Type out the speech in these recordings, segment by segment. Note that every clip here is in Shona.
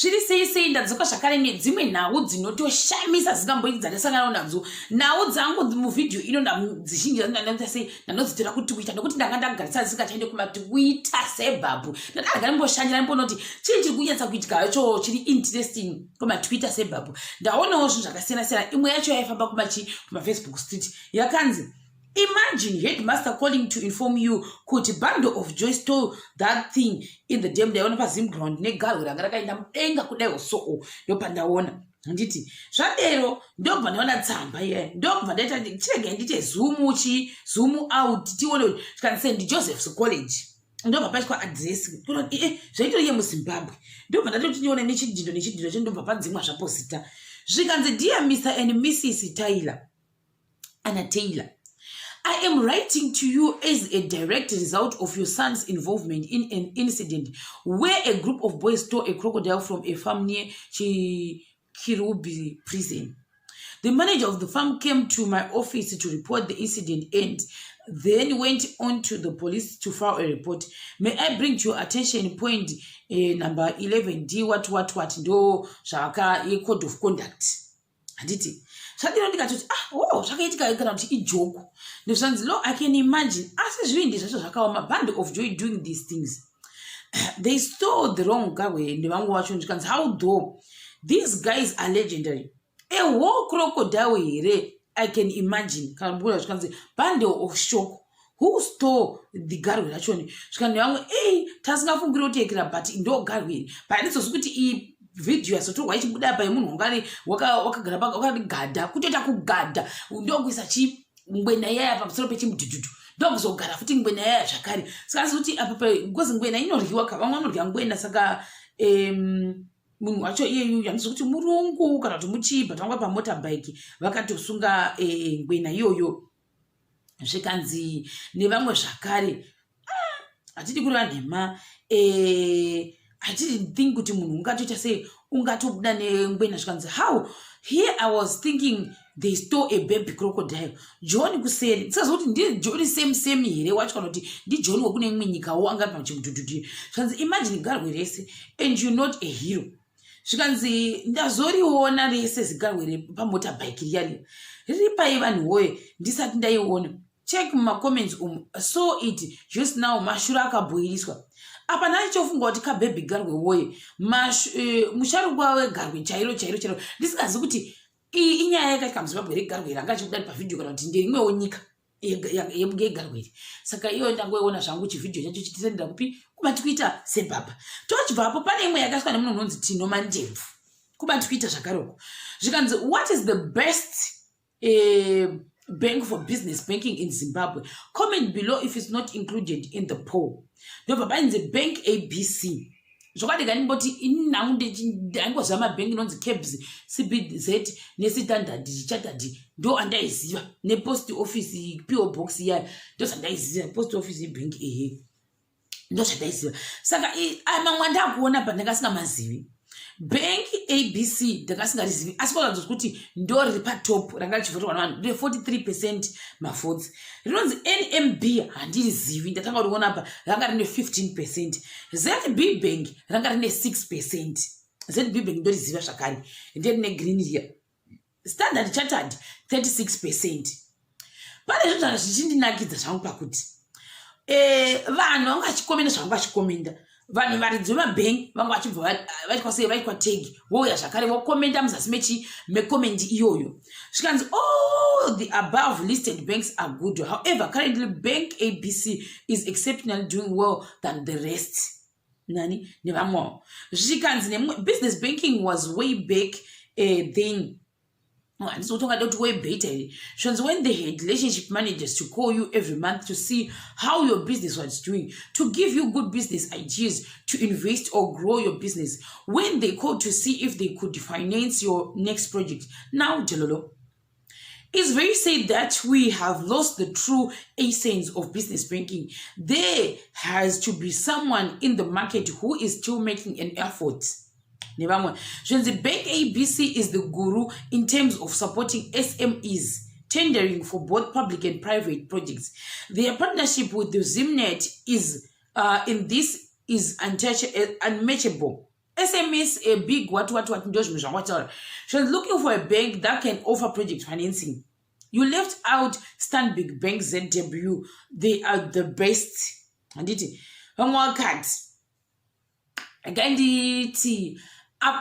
Zviri sei sei, ndadzoka zvakare nedzimwe nhau dzinotoshamisa dzisingamboiti dzandasangana nadzo. Nhau dzangu muvhidhiyo ino dzizhinji dzandaita sei, ndanodzitora kuTwitter nekuti ndanga ndagarisa ndisingachaende kumaTwitter sebhabhu. Ndadarga ndimboshanyira ndimboona kuti chii chiri kunyatsa kuitika hacho chiri interesting kumaTwitter sebhabhu. Ndaonawo zvinhu zvakasiyana siyana. Imwe yacho yaifamba kumachi kumaFacebook street yakanzi, "Imagine headmaster calling to inform you kuti bundle of joy stole that thing in the dam." Ndaiona paZimground negarwe ranga rakaenda mudenga kudaiwo, soo ndopandaona. Handiti zvadero, ndobva ndaona tsamba iye, ndobva ndaita chirege ndite zoom chi zoom out tione. Tikanzi St Joseph's College, ndobva paitwa address zvaitori yemuZimbabwe. Ndobva ndatoti ndione nechidhindo, nechidhindo cho ndobva padzimwa zvapo zita. Zvikanzi, "Dear Mr and Mrs Taylor," ana Taylor, "I am writing to you as a direct result of your son's involvement in an incident where a group of boys stole a crocodile from a farm near Chikurubi Prison. The manager of the farm came to my office to report the incident and then went on to the police to file a report. May I bring to your attention point number 11D what what what," ndo zvaka code of conduct. Handiti zvadiro, ndikatoti, "Ah, oh, zvakaitika kana kuti ijoke?" Ndozvanzi, "Lo, I can imagine, asi zvivindi zvacho zvakaoma. Bundle of joy doing these things. They stole the wrong garwe." Nevamwe vacho ndikanzi, "How though? These guys are legendary. A whole crocodile here? I can imagine." Kana buda zvikanzi, "Bundle of shock. Who stole the garwe rachoni?" Zvikanzi nevamwe, "Ei, tasingafungiri kuteekera, but ndo garwe iri." But handizozvi kuti iyi vhidhiyo yazotorwa ichibuda pa yemunhu wangari wakagara wakagadha, kutoita kugadha, ndokuisa chi ngwena iyaya pamusoro pechimudhudhudhu, ndokuzogara futi ngwena iyaya zvakare. Saka asi kuti apa, because ngwena inoryiwa ka, vamwe vanorya ngwena. Saka munhu wacho iyeyu, handizvo kuti murungu kana kuti muchii, but vanga pamotorbike vakatosunga ngwena iyoyo. Zvikanzi nevamwe zvakare, ah, hatidi kureva nhema, hatidi think kuti munhu ungatoita sei, ungatobuda nengwena. Zvikanzi, "How? Here I was thinking they stole a baby crocodile." John kuseri, tisaziva kuti ndiJohn same same here wacho kana kuti ndiJohn wekune imwe nyikawo anga pachimudhudhudhi. Zvikanzi, "Imagine garwe rese and you not a hero." Zvikanzi, "Ndazoriona rese zigarwe repamotorbike riya riya riri pai vanhu woye, ndisati ndaiona. Check mumacomments umu, saw it just now." Mashura akabhoiriswa apa. Ndaichofunga kuti kababy garwe woye, musharukwa wegarwe chairo chairo chairo. Ndisingazivi kuti iyi inyaya yakaitika muZimbabwe regarwe ranga achibuda pavhidhiyo kana kuti ndeimwewo nyika yegarwe iri. Saka iyo ndangoiona zvangu chivhidhiyo chacho chitisendera kupi? KumaTwitter sebhabha. Tochibvapo, pane imwe yakaiswa nemunhu unonzi Tino Mandebvu kumaTwitter zvakaroko. Zvikanzi, "What is the best bank for business banking in Zimbabwe? Comment below if it's not included in the poll." Ndobva painzi Bank ABC. Zvokwadi kandimboti ini nangu ndaingoziva mabhengi inonzi CABS, CBZ neStandard Chartered, ndo andaiziva, nepost office, PO box iyayo, ndo zvandaiziva. Post office ibhengi, ehe, ndo zvandaiziva. Saka mamwe andakuona pa ndanga singamazivi. Bank ABC ndanga singarizivi, asi kwakanzwa kuti ndo riri patop, ranga richivhoterwa navanhu re43% mavotes. Rinonzi NMB handirizivi, ndatanga kuriona apa, ranga rine 15%. ZB Bank ranga rine 6%. ZB Bank ndoriziva zvakare, nderine green riya. Standard Chartered 36%. Pane zvinhu zvanga zvichindinakidza zvangu pakuti vanhu vanga vachikomenda zvavanga vachikomenda. Vanhu varidzi vemabhengi vanga vachibva vaitwa sei, vaitwa tag, vouya zvakare vokomenda muzasi mechi mecomment iyoyo. Zvikanzi, "All the above listed banks are good. However, currently Bank ABC is exceptionally doing well than the rest." Nani nevamwewo. Zvikanzi nemumwe, "Business banking was way back then." Handisi kuti ungada kuti way better here. Zvanzi, "When they had relationship managers to call you every month to see how your business was doing, to give you good business ideas to invest or grow your business, when they called to see if they could finance your next project. Now jelolo. It's very sad that we have lost the true essence of business banking. There has to be someone in the market who is still making an effort." Nevamwe zvinzi, "Bank ABC is the guru in terms of supporting SMEs, tendering for both public and private projects. Their partnership with the Zimnet is in this is unmatchable." SMS a big what what what. Ndo zvimwe zvanga vataura. She was looking for a bank that can offer project financing. You left out Stanbic Bank ZW. They are the best. Handiti vamwe vakati nganditi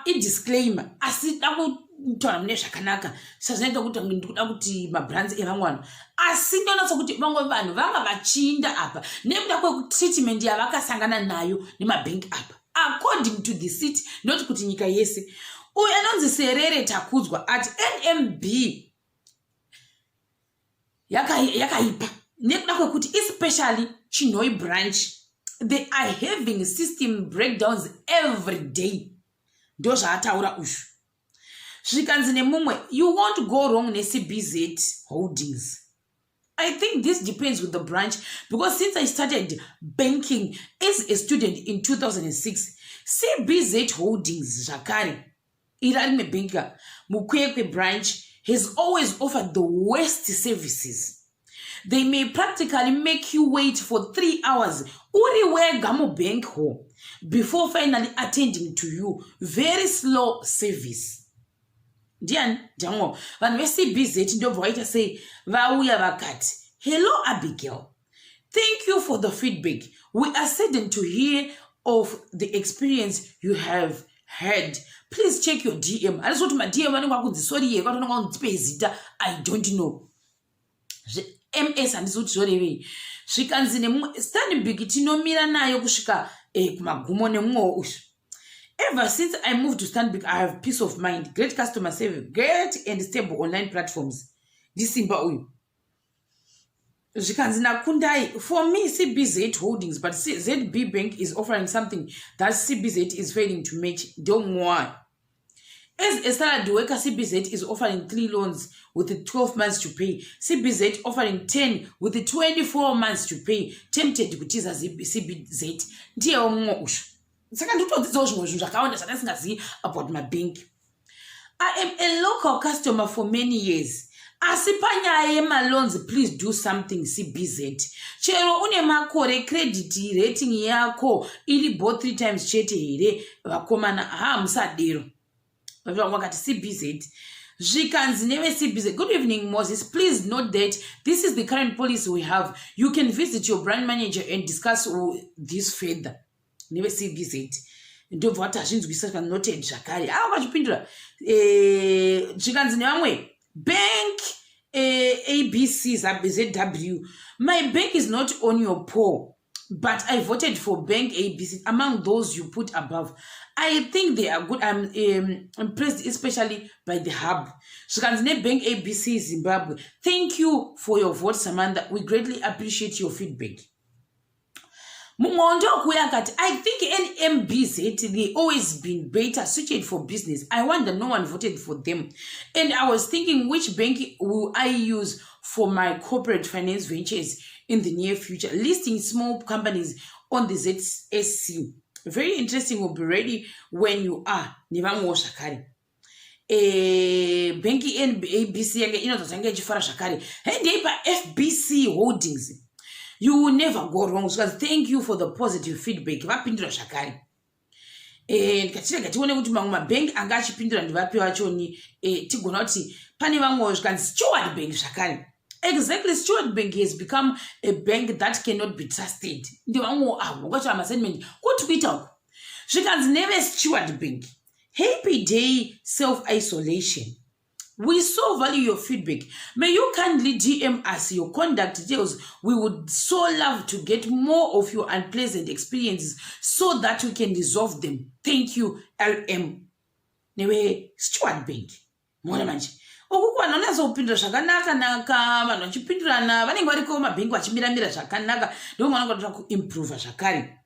idisclaimer, asi da kutaura mune zvakanaka, sazvinoita kuti ndikuda kuti mabrands evamwe vanhu, asi ndonatsa kuti vamwe vanhu vanga vachiinda apa nekuda kwetreatment yavakasangana nayo nemabhengi apa, according to the city, not kuti nyika yese. Uyu anonzi Serere Takudzwa ati NMB yakaipa yaka nekuda kwekuti especially Chinhoyi branch, they are having system breakdowns every day. Ndo zvaataura uyu. Zvikanzi nemumwe, you won't go wrong neCBZ Holdings. I think this depends with the branch, because since I started banking as a student in 2006, CBZ Holdings zvakare iri ari mebhenka muKwekwe branch has always offered the worst services. They may practically make you wait for 3 hours uri wega mubank hall before finally attending to you. Very slow service. Ndiani ndamwo vanhu veCBZ ndobva vaita sei? Vauya vakati, "Hello Abigail, thank you for the feedback. We are saddened to hear of the experience you have had. Please check your DM." Handisi kuti maDM anenge akunzi sorry here, kwatonanga kunzi zita, I don't know. MS handisi kuti zvorevei. Zvikanzi nemumwe, Stanbic tinomira nayo kusvika kumagumo. Nemumwewo uyu, "Ever since I moved to Stanbic, I have peace of mind. Great customer service, great and stable online platforms." Ndisimba uyu. Zvikanzi naKundai, "For me, CBZ Holdings, but ZB Bank is offering something that CBZ is failing to match." Ndomumwe. "As a salaried worker, CBZ is offering three loans with 12 months to pay, CBZ offering 10 with 24 months to pay. Tempted kutiza CBZ." Ndiyewo mumwe uyu. Saka ndikutodzidzawo zvimwe zvinhu zvakawanda zvandasingazivi about mabhenki. "I am a local customer for many years, asi panyaya yemaloans, please do something, CBZ. Chero une makore, credit rating yako iri bo three times chete here? Vakomana, ha, musadero." Vakati CBZ. Zvikanzi neveCBZ, "Good evening Moses, please note that this is the current policy we have. You can visit your brand manager and discuss this further." NeveCBZ ndobva vati hazvinzwisa. Noted zvakare. Ava vachipindura. Zvikanzi nevamwe, "Bank ABC ZW, my bank is not on your poll, but I voted for Bank ABC among those you put above. I think they are good. I'm impressed especially by the hub." Zvikanzi neBank ABC Zimbabwe, "Thank you for your vote, Samantha. We greatly appreciate your feedback." Mumwe ndokuuya akati, "I think NMBZ, they always been better suited for business. I wonder no one voted for them. And I was thinking, which bank will I use for my corporate finance ventures in the near future, listing small companies on the ZSC? Very interesting. Will be ready when you are." Nevamwewo zvakare. Bhengi ABC yange inozozange ichifara zvakare. Hendei paFBC Holdings. "You will never go wrong." Zvikanzi, "Thank you for the positive feedback." Vapindura zvakare. Ndikatirega tione kuti mamwe mabhengi anga achipindura ndivapi vachoni. Tigona kuti pane vamwewo. Zvikanzi Steward Bank zvakare, "Exactly, Steward Bank has become a bank that cannot be trusted." Ndevamwewo avo vakatora masentiment kuti kuita uku. Zvikanzi neveSteward Bank, "Happy day self isolation. We so value your feedback. May you kindly DM us your contact details? We would so love to get more of your unpleasant experiences so that we can resolve them. Thank you, LM." Newe Steward Bank. Muona manje uku kuvanhu vanonyatsokupindura zvakanaka naka. Vanhu vachipindurana, vanenge variko mabhengi vachimiramira zvakanaka, ndomwana vanoda kuimprova zvakare.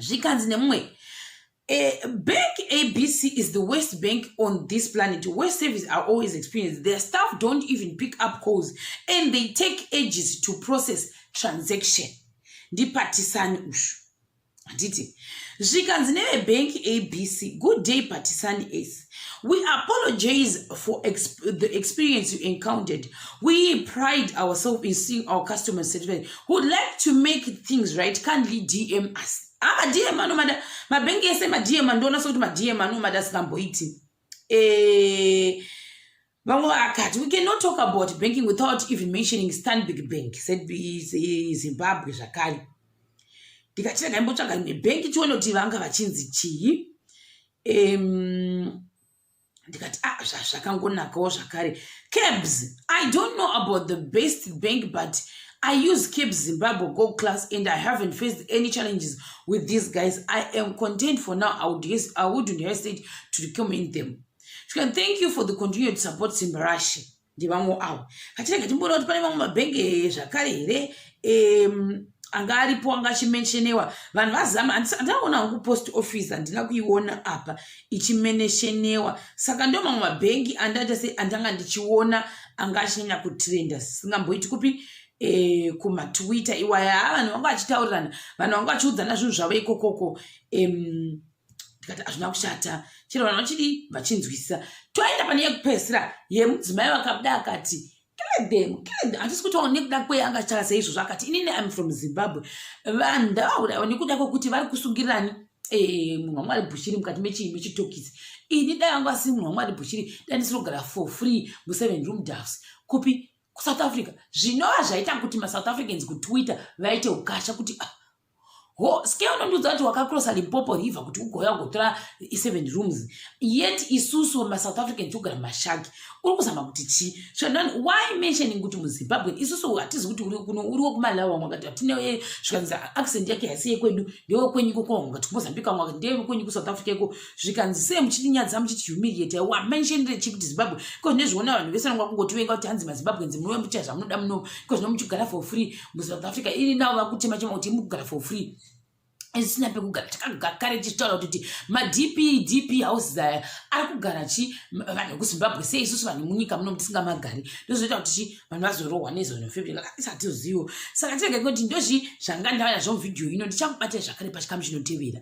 Zvikanzi nemumwe, "Bank ABC is the worst bank on this planet. Worst service I always experience. Their staff don't even pick up calls and they take ages to process transaction." Ndipatisani ushu, handiti? Zvikanzi nevebank ABC, "Good day Patisani S, we apologize for the experience you encountered. We pride ourselves in seeing our customers satisfied. Would like to make things right. Kindly DM us." Ah, madm anomada mabhengi ese madm andiona sekuti madm anomada asingamboiti eh, vamwe vakati we cannot talk about banking without even mentioning Stanbic Bank said Zimbabwe zvakare. Ndikati rega imbotsvaga rimwe bhengi tione kuti vanga vachinzi chii. Ndikati ah, zvakangonakawo zvakare. Cabs, I don't know about the best bank, but I use Cabs Zimbabwe Gold Class and I haven't faced any challenges with these guys. I am content for now. I wouldn't hesitate to recommend them. Thank you for the continued support, Simbarashi. Ndevamwe avo. Katirega timboona kuti pane mamwe mabhengi zvakare here anga aripo anga achimentionewa. Vanhu vazama, handinaona hangu post office, handina kuiona apa ichimentionewa. Saka ndo mamwe mabhengi andaita se andanga ndichiona anga achinyanya kutrenda singamboiti kupi kumaTwitter iwaya. Vanhu vanga vachitaurirana, vanhu vanga vachiudzana zvinhu zvavo ikokoko. Ndikati hazvina kushata chero vanhu vachidi vachinzwisisa. Toenda pane yekupedzisira yemudzimai vakabuda akati kill them, kill them. Handisi kutaura nekuda kwei anga achitaura seizvozvo. Akati inini am from Zimbabwe, vanhu ndavaurayiwa nekuda kwekuti vari kusungirirani munhu waMwari Bushiri mukati mechitokisi. Ini dai vanga vasiri munhu waMwari Bushiri, dai ndisiri kugara for free museven room house kupi kuSouth Africa. Zvinova zvaita kuti maSouth Africans kuTwitter vaite ukasha kuti ah, ho ske unondiudza kuti wakacrossa Limpopo River kuti ugoya ugotora i7 rooms, yet isusu maSouth African tikugara mashaki. Uri kuzama kuti chii? So why mentioning kuti muZimbabwe? Isusu hatizi kuti uri kuno, uri wekuMalawi. Vamwe vakati hatine, zvikanzi accent yake haisi yekwedu, ndewekwenyu ikoko. Vamwe vakati kuMozambique, vamwe vakati ndewekwenyu kuSouth Africa iko. Zvikanzi sei muchitinyadza, muchiti humiliate? Wamentionire chii kuti Zimbabwe? Iko zvinezviona vanhu vese vanonga kungotivenga kuti hanzi maZimbabweans munove muchiita zvamunoda muno. Iko zvino muchigara for free muSouth Africa, iri navo vakuchema chema kuti mukugara for free, isina pekugara. Takagara tichitaura kuti madp dp houses aya ari kugara chi vanhu vekuZimbabwe. Sei isusu vanhu munyika muno tisingamagari? Ndozoita kuti chi vanhu vazorohwa nezonofebisatizivo. Saka tirege kuti ndozvi zvanga ndava nazvo muvhidhiyo ino. Ndichakubatai zvakare pachikamu chinotevera.